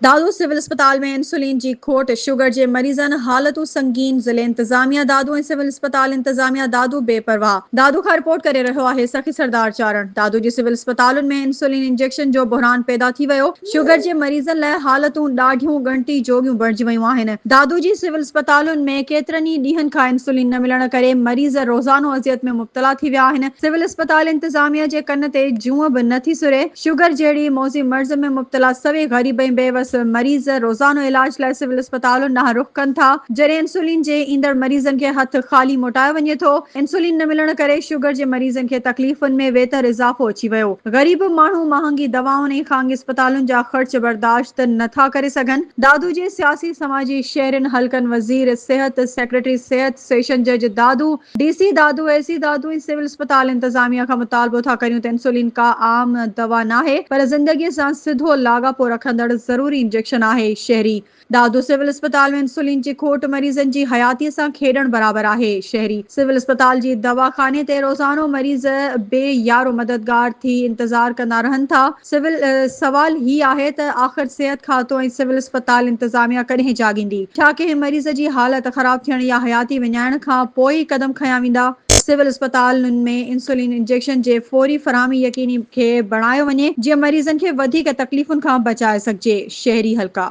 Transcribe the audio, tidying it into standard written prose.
Dadu civil اسپتال ۾ insulin جي کوٽ، شگر جي مريضن حالتون سنگين، ضلعي انتظاميا دادو ۽ سول اسپتال انتظاميا دادو بي پرواهه. دادو کان رپورٽ ڪري رهيو آهي سخي سردار چارڻ. دادو جي سول اسپتالن ۾ انسولين انجيڪشن جو بحران پيدا ٿي ويو، شگر جي مريضن لاء حالتون ڏاڍيون ڳڻتي جوڳيون بڻجي ويون آهن. دادو جي سول اسپتالن ۾ ڪيترن ئي ڏينهن کان انسولين نه ملڻ ڪري مريض روزانو اذيت ۾ مبتلا ٿي ويا آهن، سول اسپتال انتظاميا جي ڪن تي جونء به نه ٿي سري. شگر جهڙي موذي مرض ۾ مبتلا سوين غريب ۽ بي وس مريض روزانو علاج لاء سول اسپتالن ڏانهن رخ ڪن ٿا، جڏهن انسولين جي ايندڙ مريضن کي هٿ خالي موٽايو وڃي ٿو، انسولين نه ملڻ ڪري شگر جي مريضن کي تڪليفن ۾ ويتر اضافو اچي ويو، غريب ماڻهو مهانگي دوائن ۽ خانگي اسپتالن جا خرچ برداشت نه ٿا ڪري سگهن، دادو جي سياسي سماجي شهرين حلقن وزير صحت، سيڪريٽري صحت، سيشن جج Dadu, D C Dadu, A C Dadu ۽ civil اسپتال انتظاميا کان مطالبو ٿا ڪريون ته انسولين ڪا عام دوا ناهي پر زندگي سان سڌو لاڳاپو رکندڙ ضروري انجيڪشن آهي، شهري دادو سول اسپتال ۾ انسولين جي کوٽ مريضن جي حياتي سان کيڏڻ برابر آهي، شهري سول اسپتال جي دواخاني تي روزانو مريض بي يارو مددگار ٿي انتظار ڪندا رهن ٿا، سول سوال هي آهي ته آخر صحت کاتو ۽ سول اسپتال انتظاميا ڪڏهن جاڳيندي؟ ڇا ڪنهن مريض جي حالت خراب ٿيڻ يا حياتي وڃائڻ کان پوء ئي قدم کنيا ويندا؟ سول اسپتالن ۾ انسولين انجيڪشن جي فوري فراهمي يقيني کي بڻايو وڃي جيئن مريضن کي وڌيڪ تڪليفن کان بچائي سگهجي. شهري حلقا.